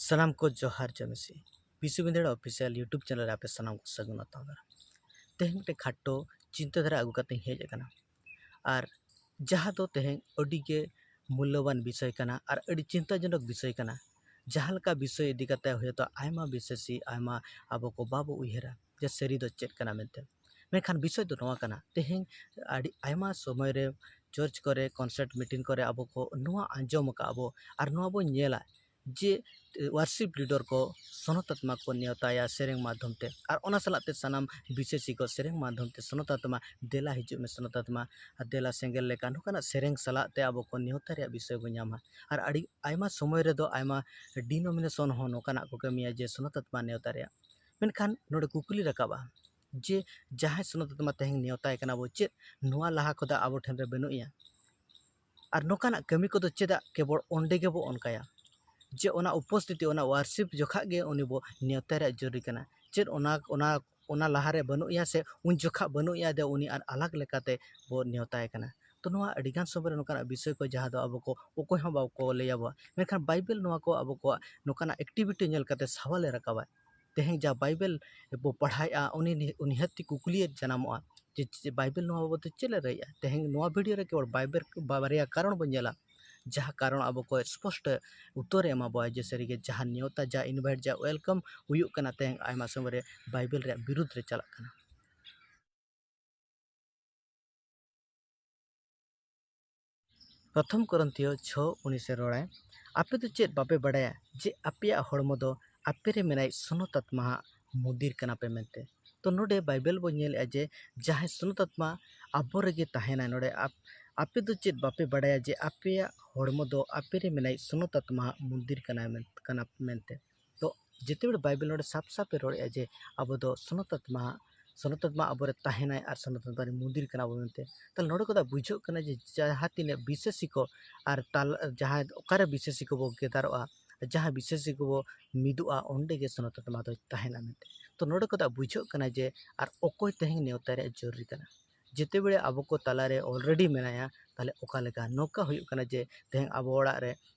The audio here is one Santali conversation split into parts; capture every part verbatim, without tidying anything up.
ᱥᱟᱱᱟᱢ ᱠᱚ ᱡᱚᱦᱟᱨ ᱡᱚᱢᱤᱥᱤ᱾ ᱵᱤᱥᱩ ᱵᱤᱸᱫᱟᱹᱲ ᱚᱯᱷᱤᱥᱤᱭᱟᱞ YouTube ᱪᱮᱱᱮᱞ ᱨᱮ ᱟᱯᱮ ᱥᱟᱱᱟᱢ ᱠᱚ ᱥᱟᱹᱜᱩᱱ ᱟᱛᱟᱝ ᱫᱟᱨᱟᱢ᱾ ᱛᱮᱦᱮᱧ ᱢᱤᱫᱴᱮᱱ ᱠᱷᱟᱴᱚ ᱪᱤᱱᱛᱟᱹ ᱫᱷᱟᱨᱟ ᱟᱹᱜᱩ ᱠᱟᱛᱮᱧ ᱦᱮᱡ ᱟᱠᱟᱱᱟ, ᱟᱨ ᱡᱟᱦᱟᱸ ᱫᱚ ᱛᱮᱦᱮᱧ ᱟᱹᱰᱤ ᱜᱮ ᱢᱩᱞᱞᱚᱵᱟᱱ ᱵᱤᱥᱚᱭ ᱠᱟᱱᱟ ᱟᱨ ᱟᱹᱰᱤ ᱪᱤᱱᱛᱟᱹᱡᱚᱱᱚᱠ ᱵᱤᱥᱚᱭ ᱠᱟᱱᱟ᱾ ᱡᱟᱦᱟᱸ ᱞᱮᱠᱟ ᱵᱤᱥᱚᱭ ᱤᱫᱤ ᱠᱟᱛᱮ ᱦᱚᱭᱛᱳ ᱟᱭᱢᱟ ᱵᱤᱥᱮᱥᱤ, ᱟᱭᱢᱟ ᱟᱵᱚ ᱠᱚ ᱵᱟᱵᱚ ᱩᱭᱦᱟᱹᱨᱟ ᱡᱮ ᱥᱟᱹᱨᱤ ᱫᱚ ᱪᱮᱫ ᱠᱟᱱᱟ ᱢᱮᱱᱛᱮ᱾ ᱢᱮᱱᱠᱷᱟᱱ ᱵᱤᱥᱚᱭ ᱫᱚ ᱱᱚᱣᱟ ᱠᱟᱱᱟ, ᱛᱮᱦᱮᱧ ᱟᱹᱰᱤ ᱟᱭᱢᱟ ᱥᱚᱢᱚᱭ ᱨᱮ ᱪᱟᱨᱪ ᱠᱚᱨᱮ, ᱠᱚᱱᱥᱟᱨᱴ ᱢᱤᱴᱤᱝ ᱠᱚᱨᱮ ᱟᱵᱚ ᱠᱚ ᱱᱚᱣᱟ ᱟᱸᱡᱚᱢ ᱟᱠᱟᱫ ᱟᱵᱚ ᱟᱨ ᱱᱚᱣᱟ ᱵᱚᱱ ᱧᱮᱞᱟ ᱡᱮ ᱣᱟᱨᱥᱤᱯ ᱞᱤᱰᱟᱨ ᱠᱚ ᱥᱚᱱᱚᱛ ᱟᱛᱢᱟ ᱠᱚ ᱱᱮᱣᱛᱟᱭᱟ ᱥᱮᱨᱮᱧ ᱢᱟᱫᱽᱫᱷᱚᱢ ᱛᱮ, ᱟᱨ ᱚᱱᱟ ᱥᱟᱞᱟᱜ ᱛᱮ ᱥᱟᱱᱟᱢ ᱵᱤᱥᱮᱥᱤ ᱠᱚ ᱥᱮᱨᱮᱧ ᱢᱟᱫᱽᱫᱷᱚᱢ ᱛᱮ ᱥᱚᱱᱚᱛ ᱟᱛᱢᱟ, ᱫᱮᱞᱟ ᱦᱤᱡᱩᱜ ᱢᱮ ᱥᱚᱱᱚᱛ ᱟᱛᱢᱟ, ᱟᱨ ᱫᱮᱞᱟ ᱥᱮᱸᱜᱮᱞ ᱞᱮᱠᱟ ᱱᱚᱝᱠᱟᱱᱟᱜ ᱥᱮᱨᱮᱧ ᱥᱟᱞᱟᱜ ᱛᱮ ᱟᱵᱚ ᱠᱚ ᱱᱮᱣᱛᱟ ᱨᱮᱭᱟᱜ ᱵᱤᱥᱚᱭ ᱵᱚᱱ ᱧᱟᱢᱟ᱾ ᱟᱨ ᱟᱹᱰᱤ ᱟᱭᱢᱟ ᱥᱚᱢᱚᱭ ᱨᱮᱫᱚ ᱟᱭᱢᱟ ᱰᱤᱱᱳᱢᱤᱱᱮᱥᱚᱱ ᱦᱚᱸ ᱱᱚᱝᱠᱟᱱᱟᱜ ᱠᱚ ᱠᱟᱹᱢᱤᱭᱟ ᱡᱮ ᱥᱚᱱᱚᱛ ᱟᱛᱢᱟ ᱱᱮᱣᱛᱟ ᱨᱮᱭᱟᱜ᱾ ᱢᱮᱱᱠᱷᱟᱱ ᱱᱚᱰᱮ ᱠᱩᱠᱞᱤ ᱨᱟᱠᱟᱵᱼᱟ ᱡᱮ ᱡᱟᱦᱟᱸᱭ ᱥᱚᱱᱚᱛ ᱟᱛᱢᱟ ᱛᱮᱦᱮᱧ ᱱᱮᱣᱛᱟᱭ ᱠᱟᱱᱟ ᱵᱚ, ᱪᱮᱫ ᱱᱚᱣᱟ ᱞᱟᱦᱟ ᱠᱷᱚᱱᱟᱜ ᱟᱵᱚ ᱴᱷᱮᱱ ᱨᱮ ᱵᱟᱹᱱᱩᱜ ᱮᱭᱟ? ᱟᱨ ᱱᱚᱝᱠᱟᱱᱟᱜ ᱠᱟᱹᱢᱤ ᱠᱚᱫᱚ ᱪᱮᱫᱟᱜ ᱠᱮᱵᱚᱞ ᱚᱸᱰᱮ ᱜᱮᱵᱚ ᱚᱱᱠᱟᱭᱟ? ᱡᱮ ᱚᱱᱟ ᱩᱯᱚᱥᱛᱷᱤᱛᱤ, ᱚᱱᱟ ᱣᱟᱨᱥᱤᱯ ᱡᱚᱠᱷᱟᱜ ᱜᱮ ᱩᱱᱤ ᱵᱚ ᱱᱮᱣᱛᱟ ᱨᱮᱭᱟᱜ ᱡᱚᱨᱩᱨᱤ ᱠᱟᱱᱟ᱾ ᱪᱮᱫ ᱚᱱᱟ, ᱚᱱᱟ, ᱚᱱᱟ ᱞᱟᱦᱟᱨᱮ ᱵᱟᱹᱱᱩᱜ ᱮᱭᱟ ᱥᱮ ᱩᱱ ᱡᱚᱠᱷᱟᱜ ᱵᱟᱹᱱᱩᱜ ᱮᱭᱟ ᱫᱮ ᱩᱱᱤ ᱟᱨ ᱟᱞᱟᱜᱽ ᱞᱮᱠᱟᱛᱮ ᱵᱚ ᱱᱮᱣᱛᱟᱭ ᱠᱟᱱᱟ? ᱛᱚ ᱱᱚᱣᱟ ᱟᱹᱰᱤᱜᱟᱱ ᱥᱚᱢᱚᱭ ᱨᱮ ᱱᱚᱝᱠᱟᱱᱟᱜ ᱵᱤᱥᱚᱭ ᱠᱚ ᱡᱟᱦᱟᱸ ᱫᱚ ᱟᱵᱚ ᱠᱚ ᱚᱠᱚᱭ ᱦᱚᱸ ᱵᱟᱠᱚ ᱞᱟᱹᱭ ᱟᱵᱚᱣᱟ, ᱢᱮᱱᱠᱷᱟᱱ ᱵᱟᱭᱵᱮᱞ ᱱᱚᱣᱟ ᱠᱚ ᱟᱵᱚ ᱠᱚᱣᱟᱜ ᱱᱚᱝᱠᱟᱱᱟᱜ ᱮᱠᱴᱤᱵᱷᱤᱴᱤ ᱧᱮᱞ ᱠᱟᱛᱮ ᱥᱟᱣᱟᱞᱮ ᱨᱟᱠᱟᱵᱟ᱾ ᱛᱮᱦᱮᱧ ᱡᱟ ᱵᱟᱭᱵᱮᱞ ᱵᱚ ᱯᱟᱲᱦᱟᱣᱮᱫᱼᱟ, ᱩᱱᱤ ᱱᱤ-, ᱱᱤᱦᱟᱹᱛᱤ ᱠᱩᱠᱞᱤᱭᱮ ᱡᱟᱱᱟᱢᱚᱜᱼᱟ ᱡᱮ, ᱡᱮ ᱵᱟᱭᱵᱮᱞ ᱱᱚᱣᱟ ᱵᱟᱵᱚᱫ ᱛᱮ ᱪᱮᱫ ᱮ ᱞᱟᱹᱭᱮᱫᱼᱟ? ᱛᱮᱦᱮᱧ ᱱᱚᱣᱟ ᱵᱷᱤᱰᱤᱭᱳ ᱨᱮ ᱠᱮᱵᱚᱞ ᱵᱟᱭᱵᱮᱞ ᱵᱟᱨᱭᱟ ᱠᱟᱨᱚᱱ ᱵᱚᱱ ᱧᱮᱞᱟ, ᱡᱟᱦᱟᱸ ᱠᱟᱨᱚᱱ ᱟᱵᱚ ᱠᱚ ᱥᱯᱚᱥᱴᱚ ᱩᱛᱛᱚᱨᱮ ᱮᱢᱟ ᱵᱚᱣᱟ ᱡᱮ ᱥᱟᱹᱨᱤᱜᱮ ᱡᱟᱦᱟᱸ ᱱᱮᱣᱛᱟ, ᱡᱟ ᱤᱱᱵᱷᱟᱭᱤᱴ, ᱡᱟ ᱣᱮᱞᱠᱟᱢ ᱦᱩᱭᱩᱜ ᱠᱟᱱᱟ, ᱛᱮᱦᱮᱧ ᱟᱭᱢᱟ ᱥᱚᱢᱚᱭ ᱨᱮ ᱵᱟᱭᱵᱮᱞ ᱨᱮᱭᱟᱜ ᱵᱤᱨᱩᱫᱽ ᱨᱮ ᱪᱟᱞᱟᱜ ᱠᱟᱱᱟ᱾ ᱯᱨᱚᱛᱷᱚᱢ ᱠᱚᱨᱤᱱᱛᱷᱤᱭᱚ ᱪᱷᱚ ᱩᱱᱤᱥ ᱮ ᱨᱚᱲᱟᱭ, "ᱟᱯᱮ ᱫᱚ ᱪᱮᱫ ᱵᱟᱯᱮ ᱵᱟᱲᱟᱭᱟ ᱡᱮ ᱟᱯᱮᱭᱟᱜ ᱦᱚᱲᱢᱚ ᱫᱚ ᱟᱯᱮ ᱨᱮ ᱢᱮᱱᱟᱭ ᱥᱚᱱᱚᱛ ᱟᱛᱢᱟ ᱦᱟᱜ ᱢᱩᱫᱤᱨ ᱠᱟᱱᱟ ᱯᱮ ᱢᱮᱱᱛᱮ?" ᱛᱚ ᱱᱚᱰᱮ ᱵᱟᱭᱵᱮᱞ ᱵᱚᱱ ᱧᱮᱞᱮᱫᱼᱟ ᱡᱮ ᱡᱟᱦᱟᱸᱭ ᱥᱚᱱᱚᱛ ᱟᱛᱢᱟ ᱟᱵᱚ ᱨᱮᱜᱮ ᱛᱟᱦᱮᱱᱟᱭ᱾ ᱱᱚᱰᱮ ᱟᱯ-, ᱟᱯᱮ ᱫᱚ ᱪᱮᱫ ᱵᱟᱯᱮ ᱵᱟᱲᱟᱭᱟ ᱡᱮ ᱟᱯᱮᱭᱟᱜ ᱦᱚᱲᱢᱚ ᱫᱚ ᱟᱯᱮ ᱨᱮ ᱢᱮᱱᱟᱭ ᱥᱚᱱᱚᱛ ᱟᱛᱢᱟ ᱦᱟᱜ ᱢᱩᱫᱤᱨ ᱠᱟᱱᱟᱭ ᱢᱮᱱ-, ᱠᱟᱱᱟ ᱢᱮᱱᱛᱮ? ᱛᱚ ᱡᱮᱛᱮ ᱵᱮᱲᱮ ᱵᱟᱭᱵᱮᱞ ᱱᱚᱰᱮ ᱥᱟᱯ ᱥᱟᱯ ᱮ ᱨᱚᱲᱮᱫᱼᱟ ᱡᱮ ᱟᱵᱚ ᱫᱚ ᱥᱚᱱᱚᱛ ᱟᱛᱢᱟ, ᱥᱚᱱᱚᱛ ᱟᱛᱢᱟ ᱟᱵᱚ ᱨᱮ ᱛᱟᱦᱮᱱᱟᱭ ᱟᱨ ᱥᱚᱱᱚᱛ ᱟᱛᱢᱟ ᱨᱮ ᱢᱩᱫᱤᱨ ᱠᱟᱱᱟ ᱵᱚ ᱢᱮᱱᱛᱮ᱾ ᱛᱟᱦᱞᱮ ᱱᱚᱰᱮ ᱠᱷᱚᱱᱟᱜ ᱵᱩᱡᱷᱟᱹᱜ ᱠᱟᱱᱟ ᱡᱮ ᱡᱟᱦᱟᱸ ᱛᱤᱱᱟᱹᱜ ᱵᱤᱥᱮᱥᱤ ᱠᱚ ᱟᱨ ᱛᱟᱞ-, ᱡᱟᱦᱟᱸᱭ ᱚᱠᱟᱨᱮ ᱵᱤᱥᱮᱥᱤ ᱠᱚᱵᱚ ᱜᱮᱫᱟᱨᱚᱜᱼᱟ, ᱡᱟᱦᱟᱸ ᱵᱤᱥᱮᱥᱤ ᱠᱚᱵᱚ ᱢᱤᱫᱚᱜᱼᱟ, ᱚᱸᱰᱮ ᱜᱮ ᱥᱚᱱᱚᱛ ᱟᱛᱢᱟ ᱫᱚ ᱛᱟᱦᱮᱱᱟ ᱢᱮᱱᱛᱮ᱾ ᱛᱚ ᱱᱚᱰᱮ ᱠᱷᱚᱱᱟᱜ ᱵᱩᱡᱷᱟᱹᱜ ᱠᱟᱱᱟ ᱡᱮ ᱟᱨ ᱚᱠᱚᱭ ᱛᱮᱦᱮᱧ ᱱᱮᱣᱛᱟ ᱨᱮᱭᱟᱜ ᱡᱚᱨᱩᱨᱤ ᱠᱟᱱᱟ᱾ ᱡᱮᱛᱮ ᱵᱮᱲᱮ ᱟᱵᱚ ᱠᱚ ᱛᱟᱞᱟᱨᱮ already ᱢᱮᱱᱟᱭᱟ, ᱛᱟᱦᱞᱮ ᱚᱠᱟ ᱞᱮᱠᱟ ᱱᱚᱝᱠᱟ ᱦᱩᱭᱩᱜ ᱠᱟᱱᱟ ᱡᱮ ᱛᱮᱦᱮᱧ ᱟᱵᱚ ᱚᱲᱟᱜ ᱨᱮ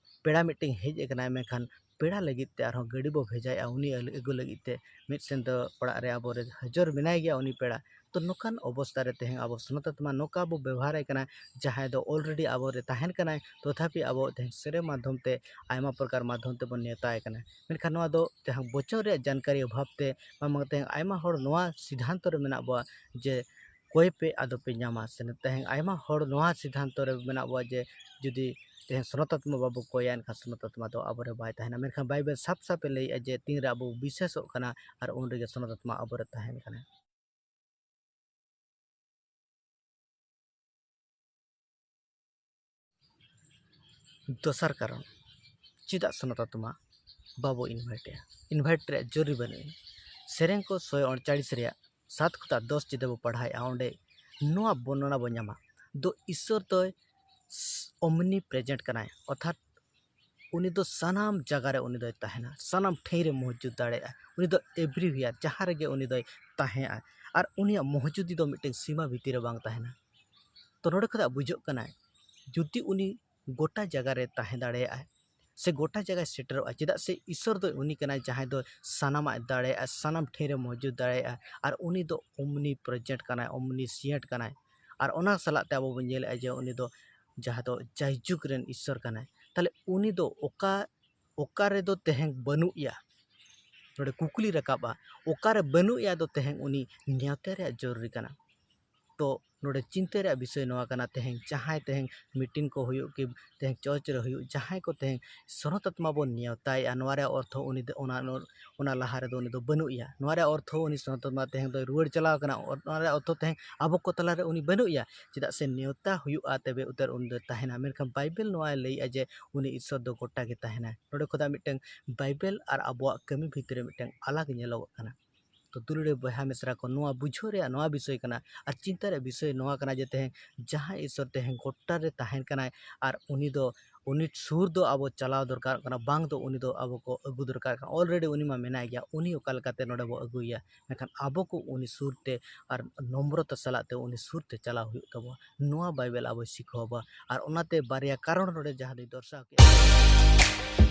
ᱯᱮᱲᱟ ᱢᱤᱫᱴᱮᱱ ᱦᱮᱡ ᱟᱠᱟᱱᱟᱭ, ᱢᱮᱱᱠᱷᱟᱱ ᱯᱮᱲᱟ ᱞᱟᱹᱜᱤᱫ ᱛᱮ ᱟᱨᱦᱚᱸ ᱜᱟᱹᱰᱤ ᱵᱚ ᱵᱷᱮᱡᱟᱭᱮᱫᱼᱟ ᱩᱱᱤ ᱟᱹᱞᱩ-, ᱟᱹᱜᱩ ᱞᱟᱹᱜᱤᱫ ᱛᱮ᱾ ᱢᱤᱫ ᱥᱮᱱ ᱫᱚ ᱚᱲᱟᱜ ᱨᱮ ᱟᱵᱚ ᱨᱮ ᱦᱟᱡᱚᱨ ᱢᱮᱱᱟᱭ ᱜᱮᱭᱟ ᱩᱱᱤ ᱯᱮᱲᱟ᱾ ᱛᱚ ᱱᱚᱝᱠᱟᱱ ᱚᱵᱚᱥᱛᱟ ᱨᱮ ᱛᱮᱦᱮᱧ ᱟᱵᱚ ᱥᱟᱱᱟᱛᱚᱛᱢᱟ ᱱᱚᱝᱠᱟ ᱵᱚ ᱵᱮᱵᱚᱦᱟᱨᱮ ᱠᱟᱱᱟ, ᱡᱟᱦᱟᱸᱭ ᱫᱚ already ᱟᱵᱚ ᱨᱮ ᱛᱟᱦᱮᱱ ᱠᱟᱱᱟᱭ, ᱛᱚᱛᱷᱟᱯᱤ ᱟᱵᱚ ᱛᱮᱦᱮᱧ ᱥᱮᱨᱮᱧ ᱢᱟᱫᱽᱫᱷᱚᱢ ᱛᱮ ᱟᱭᱢᱟ ᱯᱨᱚᱠᱟᱨ ᱢᱟᱫᱽᱫᱷᱚᱢ ᱛᱮᱵᱚᱱ ᱱᱮᱣᱛᱟᱭ ᱠᱟᱱᱟ᱾ ᱢᱮᱱᱠᱷᱟᱱ ᱱᱚᱣᱟ ᱫᱚ ᱛᱮᱦᱮᱧ ᱵᱚᱪᱚᱱ ᱨᱮᱭᱟᱜ ᱡᱟᱱᱠᱟᱨᱤ ᱚᱵᱷᱟᱵᱽ ᱛᱮ ᱵᱟᱝ ᱛᱮᱦᱮᱧ ᱟᱭᱢᱟ ᱦᱚᱲ ᱱᱚᱣᱟ ᱥᱤᱫᱷᱟᱱᱛᱚ ᱨᱮ ᱢᱮᱱᱟᱜ ᱵᱚᱣᱟ ᱡᱮ ᱠᱚᱭ ᱯᱮ ᱟᱫᱚ ᱯᱮ ᱧᱟᱢᱟ᱾ ᱥᱮ ᱛᱮᱦᱮᱧ ᱟᱭᱢᱟ ᱦᱚᱲ ᱱᱚᱣᱟ ᱥᱤᱫᱷᱟᱱᱛᱚ ᱨᱮ ᱢᱮᱱᱟᱜ ᱵᱚᱣᱟ ᱡᱮ ᱡᱩᱫᱤ ᱛᱮᱦᱮᱧ ᱥᱚᱱᱚᱛᱟᱛᱢᱟ ᱵᱟᱵᱚ ᱠᱚᱭᱟ, ᱮᱱᱠᱷᱟᱱ ᱥᱚᱱᱚᱛᱟᱛᱢᱟ ᱫᱚ ᱟᱵᱚᱨᱮ ᱵᱟᱭ ᱛᱟᱦᱮᱱᱟ᱾ ᱢᱮᱱᱠᱷᱟᱱ ᱵᱟᱭᱵᱮᱞ ᱥᱟᱯ ᱥᱟᱯᱮ ᱞᱟᱹᱭᱮᱫᱼᱟ ᱡᱮ ᱛᱤᱱᱨᱮ ᱟᱵᱚ ᱵᱤᱥᱮᱥᱚᱜ ᱠᱟᱱᱟ ᱟᱨ ᱩᱱ ᱨᱮᱜᱮ ᱥᱚᱱᱚᱛᱟᱛᱢᱟ ᱟᱵᱚᱨᱮ ᱛᱟᱦᱮᱱ ᱠᱟᱱᱟ᱾ ᱫᱚᱥᱟᱨ ᱠᱟᱨᱚᱱ, ᱪᱮᱫᱟᱜ ᱥᱚᱱᱚᱛᱟᱛᱢᱟ ᱵᱟᱵᱚ invite ᱮᱭᱟ? Invite ᱨᱮᱭᱟᱜ ᱡᱚᱨᱩᱨᱤ ᱵᱟᱹᱱᱩᱜᱼᱟ᱾ ᱥᱮᱨᱮᱧ ᱠᱚ ᱥᱚᱭ ᱚᱲᱪᱟᱲᱤᱥ ᱨᱮᱭᱟᱜ ᱥᱟᱛ ᱠᱷᱚᱱᱟᱜ ᱫᱚᱥ ᱡᱩᱫᱤ ᱵᱚ ᱯᱟᱲᱦᱟᱣᱮᱫᱼᱟ, ᱚᱸᱰᱮ ᱱᱚᱣᱟ ᱵᱚᱨᱱᱚᱱᱟ ᱵᱚ ᱧᱟᱢᱟ, ᱫᱚ ᱤᱥᱥᱚᱨ ᱫᱚᱭ omnipresent ᱠᱟᱱᱟᱭ, ᱚᱨᱛᱷᱟᱛ ᱩᱱᱤ ᱫᱚ ᱥᱟᱱᱟᱢ ᱡᱟᱭᱜᱟ ᱨᱮ ᱩᱱᱤ ᱫᱚᱭ ᱛᱟᱦᱮᱱᱟ, ᱥᱟᱱᱟᱢ ᱴᱷᱮᱱ ᱨᱮ ᱢᱚᱦᱡᱩᱫ ᱫᱟᱲᱮᱭᱟᱜᱼᱟ᱾ ᱩᱱᱤ ᱫᱚ everywhere, ᱡᱟᱦᱟᱸ ᱨᱮᱜᱮ ᱩᱱᱤ ᱫᱚᱭ ᱛᱟᱦᱮᱸᱜᱼᱟ᱾ ᱟᱨ ᱩᱱᱤᱭᱟᱜ ᱢᱚᱦᱡᱩᱫᱤ ᱫᱚ ᱢᱤᱫᱴᱮᱱ ᱥᱤᱢᱟ ᱵᱷᱤᱛᱤᱨ ᱨᱮ ᱵᱟᱝ ᱛᱟᱦᱮᱱᱟ᱾ ᱛᱚ ᱱᱚᱰᱮ ᱠᱷᱚᱱᱟᱜ ᱵᱩᱡᱷᱟᱹᱜ ᱠᱟᱱᱟ, ᱡᱩᱫᱤ ᱩᱱᱤ ᱜᱚᱴᱟ ᱡᱟᱭᱜᱟ ᱨᱮ ᱛᱟᱦᱮᱸ ᱫᱟᱲᱮᱭᱟᱜᱼᱟᱭ ᱥᱮ ᱜᱚᱴᱟ ᱡᱟᱭᱜᱟᱭ ᱥᱮᱴᱮᱨᱚᱜᱼᱟ, ᱪᱮᱫᱟᱜ ᱥᱮ ᱤᱥᱥᱚᱨ ᱫᱚ ᱩᱱᱤ ᱠᱟᱱᱟᱭ ᱡᱟᱦᱟᱸᱭ ᱫᱚ ᱥᱟᱱᱟᱢᱟᱜ ᱮ ᱫᱟᱲᱮᱭᱟᱜᱼᱟ, ᱥᱟᱱᱟᱢ ᱴᱷᱮᱱ ᱨᱮ ᱢᱚᱦᱡᱩᱫ ᱫᱟᱲᱮᱭᱟᱜᱼᱟ᱾ ᱟᱨ ᱩᱱᱤ ᱫᱚ omnipresent ᱠᱟᱱᱟᱭ, omniscient ᱠᱟᱱᱟᱭ᱾ ᱟᱨ ᱚᱱᱟ ᱥᱟᱞᱟᱜ ᱛᱮ ᱟᱵᱚ ᱵᱚᱱ ᱧᱮᱞᱮᱫᱼᱟ ᱡᱮ ᱩᱱᱤ ᱫᱚ ᱡᱟᱦᱟᱸ ᱫᱚ ᱡᱟᱭᱡᱩᱜᱽ ᱨᱮᱱ ᱤᱥᱥᱚᱨ ᱠᱟᱱᱟᱭ᱾ ᱛᱟᱦᱞᱮ ᱩᱱᱤ ᱫᱚ ᱚᱠᱟ, ᱚᱠᱟ ᱨᱮᱫᱚ ᱛᱮᱦᱮᱧ ᱵᱟᱹᱱᱩᱜ ᱮᱭᱟ? ᱱᱚᱰᱮ ᱠᱩᱠᱞᱤ ᱨᱟᱠᱟᱵᱼᱟ, ᱚᱠᱟᱨᱮ ᱵᱟᱹᱱᱩᱜ ᱮᱭᱟ ᱫᱚ ᱛᱮᱦᱮᱧ ᱩᱱᱤ ᱱᱮᱣᱛᱟ ᱨᱮᱭᱟᱜ ᱡᱚᱨᱩᱨᱤ ᱠᱟᱱᱟ᱾ ᱛᱚ ᱱᱚᱰᱮ ᱪᱤᱱᱛᱟᱹ ᱨᱮᱭᱟᱜ ᱵᱤᱥᱚᱭ ᱱᱚᱣᱟ ᱠᱟᱱᱟ, ᱛᱮᱦᱮᱧ ᱡᱟᱦᱟᱸᱭ ᱛᱮᱦᱮᱧ meeting ᱠᱚ ᱦᱩᱭᱩᱜ ᱠᱤ ᱛᱮᱦᱮᱧ church ᱨᱮ ᱦᱩᱭᱩᱜ, ᱡᱟᱦᱟᱸᱭ ᱠᱚ ᱛᱮᱦᱮᱧ ᱥᱚᱱᱚᱛᱟᱛᱢᱟ ᱵᱚᱱ ᱱᱮᱣᱛᱟᱭᱮᱜᱼᱟ, ᱱᱚᱣᱟ ᱨᱮᱭᱟᱜ ᱚᱨᱛᱷᱚ ᱩᱱᱤ ᱫᱚ ᱚᱱᱟ, ᱚᱱᱟ ᱞᱟᱦᱟ ᱨᱮᱫᱚ ᱩᱱᱤ ᱫᱚ ᱵᱟᱹᱱᱩᱜ ᱮᱭᱟ᱾ ᱱᱚᱣᱟ ᱨᱮᱭᱟᱜ ᱚᱨᱛᱷᱚ ᱩᱱᱤ ᱥᱚᱱᱚᱛᱟᱛᱢᱟ ᱛᱮᱦᱮᱧ ᱫᱚᱭ ᱨᱩᱣᱟᱹᱲ ᱪᱟᱞᱟᱣ ᱠᱟᱱᱟ᱾ ᱚ-, ᱱᱚᱣᱟ ᱨᱮᱭᱟᱜ ᱚᱨᱛᱷᱚ ᱛᱮᱦᱮᱧ ᱟᱵᱚ ᱠᱚ ᱛᱟᱞᱟᱨᱮ ᱩᱱᱤ ᱵᱟᱹᱱᱩᱜ ᱮᱭᱟ᱾ ᱪᱮᱫᱟᱜ ᱥᱮ ᱱᱮᱣᱛᱟ ᱦᱩᱭᱩᱜᱼᱟ, ᱛᱚᱵᱮ ᱩᱛᱟᱹᱨ ᱩᱱᱤ ᱫᱚᱭ ᱛᱟᱦᱮᱱᱟ᱾ ᱢᱮᱱᱠᱷᱟᱱ ᱵᱟᱭᱵᱮᱞ ᱱᱚᱣᱟᱭ ᱞᱟᱹᱭᱮᱜᱼᱟ ᱡᱮ ᱩᱱᱤ ᱤᱥᱥᱚᱨ ᱫᱚ ᱜᱚᱴᱟ ᱜᱮ ᱛᱟᱦᱮᱱᱟᱭ᱾ ᱱᱚᱰᱮ ᱠᱷᱚᱱᱟᱜ ᱢᱤᱫᱴᱟᱝ ᱵᱟᱭᱵᱮᱞ ᱟᱨ ᱟᱵᱚᱣᱟᱜ ᱠᱟᱹᱢᱤ ᱵᱷᱤᱛᱨᱤ ᱨᱮ ᱢᱤᱫᱴᱟᱝ ᱟᱞᱟᱜᱽ ᱧᱮᱞᱚᱜᱚᱜ ᱠᱟᱱᱟ᱾ ᱛᱚ ᱫᱩᱞᱟᱹᱲᱤᱭᱟᱹ ᱵᱚᱭᱦᱟ ᱢᱤᱥᱨᱟ ᱠᱚ, ᱱᱚᱣᱟ ᱵᱩᱡᱷᱟᱹᱣ ᱨᱮᱭᱟᱜ ᱱᱚᱣᱟ ᱵᱤᱥᱚᱭ ᱠᱟᱱᱟ ᱟᱨ ᱪᱤᱱᱛᱟᱹ ᱨᱮᱭᱟᱜ ᱵᱤᱥᱚᱭ ᱱᱚᱣᱟ ᱠᱟᱱᱟ ᱡᱮ ᱛᱮᱦᱮᱧ ᱡᱟᱦᱟᱸᱭ ᱤᱥᱥᱚᱨ ᱛᱮᱦᱮᱧ ᱜᱚᱴᱟ ᱨᱮ ᱛᱟᱦᱮᱱ ᱠᱟᱱᱟᱭ ᱟᱨ ᱩᱱᱤ ᱫᱚ ᱩᱱᱤ ᱥᱩᱨ ᱫᱚ ᱟᱵᱚ ᱪᱟᱞᱟᱣ ᱫᱚᱨᱠᱟᱨᱚᱜ ᱠᱟᱱᱟ, ᱵᱟᱝ ᱫᱚ ᱩᱱᱤ ᱫᱚ ᱟᱵᱚ ᱠᱚ ᱟᱹᱜᱩ ᱫᱚᱨᱠᱟᱨ ᱠᱟᱱᱟ᱾ Already ᱩᱱᱤ ᱢᱟ ᱢᱮᱱᱟᱭ ᱜᱮᱭᱟ, ᱩᱱᱤ ᱚᱠᱟ ᱞᱮᱠᱟᱛᱮ ᱱᱚᱰᱮ ᱵᱚ ᱟᱹᱜᱩᱭᱮᱭᱟ? ᱢᱮᱱᱠᱷᱟᱱ ᱟᱵᱚ ᱠᱚ ᱩᱱᱤ ᱥᱩᱨ ᱛᱮ ᱟᱨ ᱱᱚᱢᱨᱚᱛᱟ ᱥᱟᱞᱟᱜ ᱛᱮ ᱩᱱᱤ ᱥᱩᱨ ᱛᱮ ᱪᱟᱞᱟᱣ ᱦᱩᱭᱩᱜ ᱛᱟᱵᱚᱱᱟ᱾ ᱱᱚᱣᱟ ᱵᱟᱭᱵᱮᱞ ᱟᱵᱚᱭ ᱥᱤᱠᱷᱟᱹᱣ ᱟᱵᱚᱱᱟ᱾ ᱟᱨ ᱚᱱᱟᱛᱮ ᱵᱟᱨᱭᱟ ᱠᱟᱨᱚᱱ ᱱᱚᱰᱮ ᱡᱟᱦᱟᱸ ᱫᱚᱧ ᱫᱚᱨᱥᱟᱣ ᱠᱮᱫᱟ,